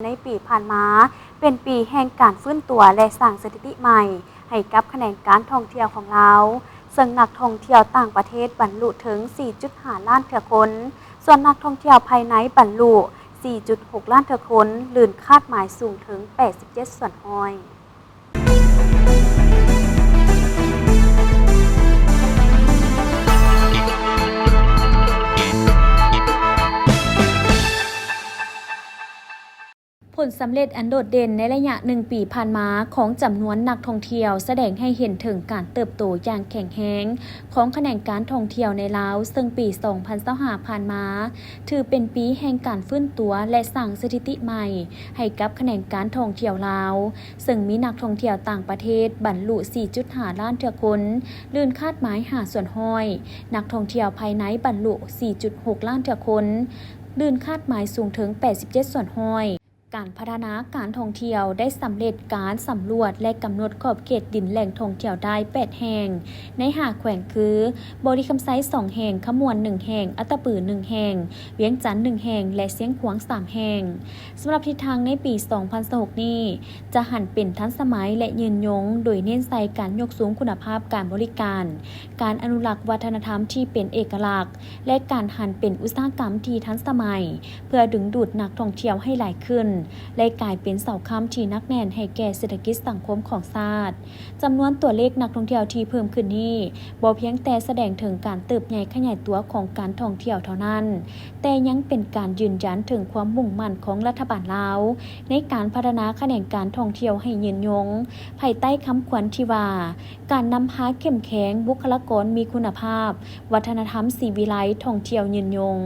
ໃນປີຜ່ານມາ ເປັນປີແຫ່ງການຟື້ນຕົວ ແລະ ສ້າງສະຖິຕິໃໝ່ໃຫ້ກັບຂະແໜງການທ່ອງທ່ຽວຂອງລາວ, ເຊິ່ງນັກທ່ອງທ່ຽວຕ່າງປະເທດບັນລຸເຖິງ ສີ່ຈຸດຫ້າລ້ານເທື່ອຄົນ, ສ່ວນນັກທ່ອງທ່ຽວພາຍໃນບັນລຸ ສີ່ຈຸດຫົກລ້ານເທື່ອຄົນ, ລື່ນຄາດໝາຍສູງເຖິງ ແປດສິບເຈັດສ່ວນຮ້ອຍ. ຜົນສຳເລັດອັນໂດດເດັ່ນໃນໄລຍະໜຶ່ງປີຜ່ານມາຂອງຈຳນວນນັກທ່ອງທ່ຽວ ສະແດງໃຫ້ເຫັນເຖິງການເຕີບໂຕຢ່າງແຂງແຮງຂອງຂະແໜງການທ່ອງທ່ຽວໃນລາວ, ເຊິ່ງປີສອງພັນຊາວຫ້າຜ່ານມາ ຖືເປັນປີແຫ່ງການຟື້ນຕົວ ແລະ ສ້າງສະຖິຕິໃໝ່ໃຫ້ກັບຂະແໜງການທ່ອງທ່ຽວລາວ, ເຊິ່ງມີນັກທ່ອງທ່ຽວຕ່າງປະເທດບັນລຸ ສີ່ຈຸດຫ້າລ້ານເທື່ອຄົນ, ລື່ນຄາດໝາຍ ຫ້າສ່ວນຮ້ອຍ, ນັກທ່ອງທ່ຽວພາຍໃນບັນລຸ ສີ່ຈຸດຫົກລ້ານເທື່ອຄົນ, ລື່ນຄາດໝາຍສູງເຖິງ ແປດສິບເຈັດສ່ວນຮ້ອຍ. ການພັດທະນາການທ່ອງທ່ຽວໄດ້ສຳເລັດການສຳຫຼວດ ແລະ ກຳນົດຂອບເຂດດິນແຫຼ່ງທ່ອງທ່ຽວໄດ້ ແປດແຫ່ງ ໃນຫ້າແຂວງຄື ບໍລິຄຳໄຊ ສອງແຫ່ງ, ຄຳມ່ວນ ໜຶ່ງແຫ່ງ, ອັດຕະປື ໜຶ່ງແຫ່ງ, ວຽງຈັນ ໜຶ່ງແຫ່ງ ແລະ ຊຽງຂວາງ ສາມແຫ່ງ. ສຳລັບທິດທາງໃນປີສອງພັນຊາວຫົກນີ້ ຈະຫັນເປັນທັນສະໄໝ ແລະ ຍືນຍົງ, ໂດຍເນັ້ນໃສ່ການຍົກສູງຄຸນນະພາບການບໍລິການ, ການອະນຸລັກວັດທະນະທຳທີ່ເປັນເອກະລັກ ແລະ ການຫັນເປັນອຸດສາຫະກຳທີ່ທັນສະໄໝ ເພື່ອດຶງດູດນັກທ່ອງທ່ຽວໃຫ້ຫຼາຍຂຶ້ນ ແລະ ກາຍເປັນເສົາຄ້ຳທີ່ໜັກແໜ້ນໃຫ້ແກ່ເສດຖະກິດສັງຄົມຂອງຊາດ. ຈຳນວນຕົວເລກນັກທ່ອງທ່ຽວທີ່ເພີ່ມຂຶ້ນນີ້ ບໍ່ພຽງແຕ່ສະແດງເຖິງການເຕີບໃຫຍ່ຂະຫຍາຍຕົວຂອງການທ່ອງທ່ຽວເທົ່ານັ້ນ, ແຕ່ຍັງເປັນການຢືນຢັນເຖິງຄວາມມຸ່ງໝັ້ນຂອງລັດຖະບານລາວ ໃນການພັດທະນາຂະແໜງການທ່ອງທ່ຽວໃຫ້ຍືນຍົງ, ພາຍໃຕ້ຄຳຂວັນທີ່ວ່າ ການນຳພາເຂັ້ມແຂງ, ບຸກຄະລາກອນມີຄຸນນະພາບ, ວັດທະນະທຳສີວິໄລ, ທ່ອງທ່ຽວຍືນຍົງ.